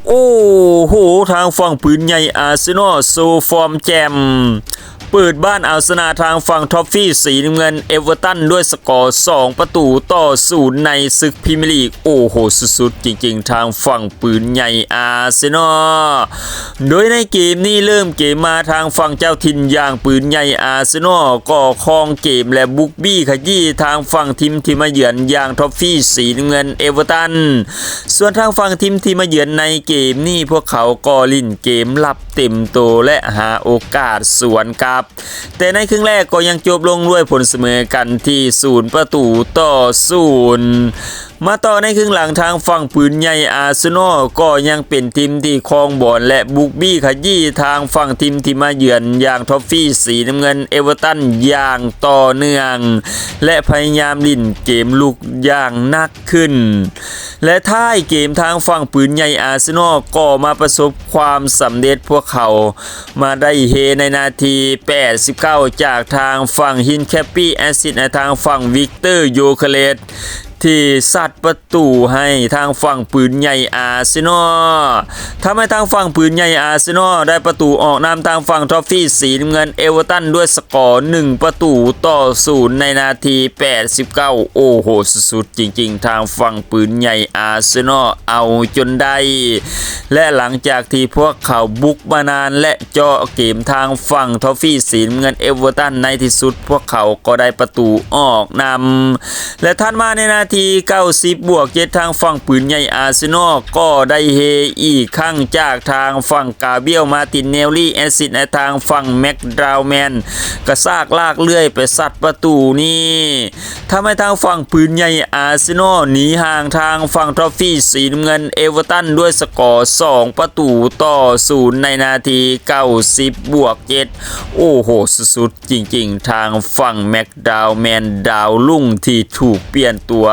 ໂອ້ໂຫ ທາງຝັ່ງປືນໃຫຍ່ອາເຊນອລໂຊຟອມແຈ່ມ ເປີດບ້ານເອົາຊະນະທາງຝັ່ງທອບຟີ້ສີນ້ຳເງິນເອເວີຕັນດ້ວຍສະກໍສອງປະຕູຕໍ່ສູນໃນສຶກພຣີເມຍລີກ. ໂອ້ໂຫ ສຸດໆຈິງໆ ທາງຝັ່ງປືນໃຫຍ່ອາເຊນອລ. ໂດຍໃນເກມນີ້ເລີ່ມເກມມາທາງຝັ່ງເຈົ້າຖິ່ນຢ່າງປືນໃຫຍ່ອາເຊນອລກໍຄອງເກມ ແລະ ບຸກບີ້ຂະຢີ້ທາງຝັ່ງທີມທີ່ມາເຢືອນຢ່າງທອບຟີ້ສີນ້ຳເງິນເອເວີຕັນ. ສ່ວນທາງຝັ່ງທີມທີ່ມາເຢືອນໃນເກມນີ້ ພວກເຂົາກໍຫຼິ້ນເກມລັບເຕັມໂຕ ແລະ ຫາໂອກາດສວນກັບ, ແຕ່ໃນເຄິ່ງແລກກໍຍັງຈົບລົງດ້ວຍຜົນສະເໝີກັນທີ່ສູນປະຕູຕໍ່ສູນ. ມາຕໍ່ໃນເຄິ່ງຫຼັງ ທາງຝັ່ງປືນໃຫຍ່ອາເຊນອລກໍຍັງເປັນທີມທີ່ຄອງບອນ ແລະ ບຸກບີ້ຂະຢີ້ທາງຝັ່ງທີມທີ່ມາເຢືອນຢ່າງທອບຟີ້ສີນ້ຳເງິນເອເວີຕັນຢ່າງຕໍ່ເນື່ອງ ແລະ ພະຍາຍາມຫຼິ້ນເກມລຸກຢ່າງໜັກ ຂຶ້ນ ແລະ ທ້າຍເກມທາງຝັ່ງປືນໃຫຍ່ອາເຊນອລກໍມາປະສົບຄວາມສຳເລັດ, ພວກເຂົາມາໄດ້ເຮໃນນາທີແປດສິບເກົ້າ ຈາກທາງຝັ່ງຮິນແຄບປີ້ແອັດຊິດໃຫ້ທາງຝັ່ງວິກເຕີ ໂຢເຄເລສ ທີ່ຊັດປະຕູໃຫ້ທາງຝັ່ງປືນໃຫຍ່ອາເຊນອລ. ທຳໃຫ້ທາງຝັ່ງປືນໃຫຍ່ອາເຊນອລໄດ້ປະຕູອອກນຳທາງຝັ່ງທອບຟີ້ສີນ້ຳເງິນເອເວີຕັນດ້ວຍສະກໍໜຶ່ງປະຕູຕໍ່ສູນໃນນາທີແປດສິບເກົ້າ. ໂອ້ໂຫ ສຸດໆຈິງໆ ທາງຝັ່ງປືນໃຫຍ່ອາເຊນອລເອົາຈົນໄດ້ ແລະ ຫຼັງຈາກທີ່ພວກເຂົາບຸກມານານ ແລະ ເຈາະເກມທາງຝັ່ງທອບຟີ້ສີນ້ຳເງິນເອເວີຕັນ, ໃນທີ່ສຸດພວກເຂົາກໍໄດ້ປະຕູອອກນຳ. ແລະ ຖັດມາໃນນາທີເກົ້າສິບບວກເຈັດ ທາງຝັ່ງປືນໃຫຍ່ອາເຊນອລກໍໄດ້ເຮອີກຄັ້ງຈາກທາງຝັ່ງກາບຽລ ມາຕິນເນລລີ ແອັດຊິດໃຫ້ທາງຝັ່ງແມັກດຣາວແມນ ກະຊາກລາກເລື່ອຍໄປຊັດປະຕູນີ້ ທຳໃຫ້ທາງຝັ່ງປືນໃຫຍ່ອາເຊນອລໜີຫ່າງທາງຝັ່ງທອບຟີ້ສີນ້ຳເງິນເອເວີຕັນດ້ວຍສະກໍສອງປະຕູຕໍ່ສູນໃນນາທີເກົ້າສິບບວກເຈັດ. ໂອ້ໂຫ ສຸດໆ ຈິງໆ ທາງຝັ່ງແມັກດາວແມນ ດາວລຸງທີ່ຖືກປ່ຽນຕົວ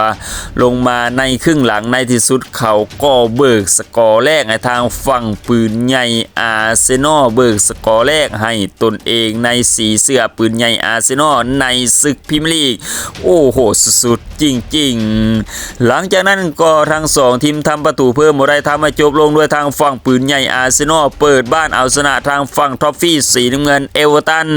ລົງມາໃນເຄິ່ງຫຼັງ, ໃນທີ່ສຸດເຂົາກໍເບີກສະກໍແລກໃຫ້ທາງຝັ່ງປືນໃຫຍ່ອາເຊນອລ ເບີກສະກໍແລກໃຫ້ຕົນເອງໃນສີເສື້ອປືນໃຫຍ່ອາເຊນອລໃນສຶກພຣີເມຍລີກ. ໂອ້ໂຫ ສຸດໆ ຈິງໆ. ຫຼັງຈາກນັ້ນກໍທັງສອງທີມທຳປະຕູເພີ່ມບໍ່ໄດ້, ທຳໃຫ້ຈົບລົງດ້ວຍທາງຝັ່ງປືນໃຫຍ່ອາເຊນອລເປີດບ້ານເອົາຊະນະທາງຝັ່ງທອບຟີ້ສີນ້ຳເງິນເອເວີຕັນ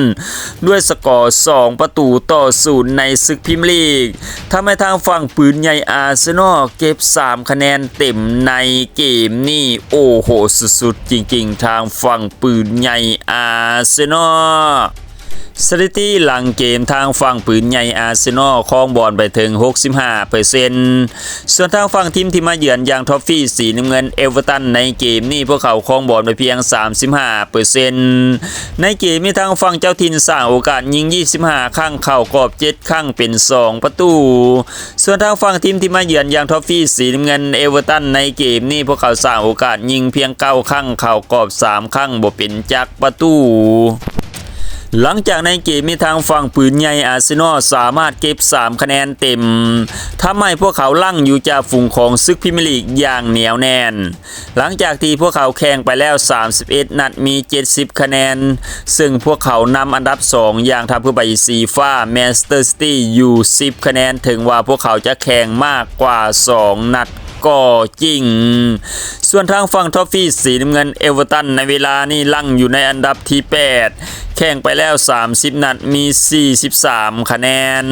ດ້ວຍສະກໍສອງປະຕູຕໍ່ສູນໃນສຶກພຣີເມຍລີກ, ທຳໃຫ້ທາງຝັ່ງປືນໃຫຍ່ອາເຊນອລເກັບສາມຄະແນນເຕັມໃນເກມນີ້. ໂອ້ໂຫ ສຸດໆ ຈິງໆ ທາງຝັ່ງປືນໃຫຍ່ອາເຊນອລ. ສະຖິຕິຫຼັງເກມ ທາງຝັ່ງປືນໃຫຍ່ອາເຊນອລຄອງບອນໄປເຖິງຫົກສິບຫ້າເປີເຊັນ, ສ່ວນທາງຝັ່ງທີມທີ່ມາເຢືອນຢ່າງທອບຟີ້ສີນ້ຳເງິນເອເວີຕັນໃນເກມນີ້ ພວກເຂົາຄອງບອນໄປພຽງສາມສິບຫ້າເປີເຊັນ. ໃນເກມນີ້ທາງຝັ່ງເຈົ້າຖິ່ນສ້າງໂອກາດຍິງຊາວຫ້າຄັ້ງ ເຂົ້າກອບເຈັດຄັ້ງເປັນສອງປະຕູ. ສ່ວນທາງຝັ່ງທີມທີ່ມາເຢືອນຢ່າງທອບຟີ້ສີນ້ຳເງິນເອເວີຕັນໃນເກມນີ້ ພວກເຂົາສ້າງໂອກາດຍິງພຽງເກົ້າຄັ້ງ ເຂົ້າກອບສາມຄັ້ງ ບໍ່ເປັນຈັກປະຕູ. ຫຼັງຈາກໃນເກມນີ້ທາງຝັ່ງປືນໃຫຍ່ອາເຊນອລສາມາດເກັບສາມຄະແນນເຕັມ ທຳໃຫ້ພວກເຂົາຫຼັ່ງຢູ່ຈ່າຝູງຂອງສຶກພຣີເມຍລີກຢ່າງໜຽວແໜ້ນ. ຫຼັງຈາກທີ່ພວກເຂົາແຂ່ງໄປແລ້ວສາມສິບເອັດນັດ ມີເຈັດສິບຄະແນນ, ເຊິ່ງພວກເຂົານຳອັນດັບສອງຢ່າງທ່າເຮືອໃບສີຟ້າ ແມນເຊີສເຕີຊິຕີ້ ຢູ່ສິບຄະແນນ, ເຖິງວ່າພວກເຂົາຈະແຂ່ງມາກກວ່າສອງນັດກໍຈິງ. ສ່ວນທາງຝັ່ງທອບຟີ້ສີນ້ຳເງິນເອເວີຕັນໃນເວລານີ້ຫຼັ່ງຢູ່ໃນອັນດັບທີແປດ, ແຂ່ງໄປແລ້ວສາມສິບນັດ ມີສີ່ສິບສາມຄະແນນ.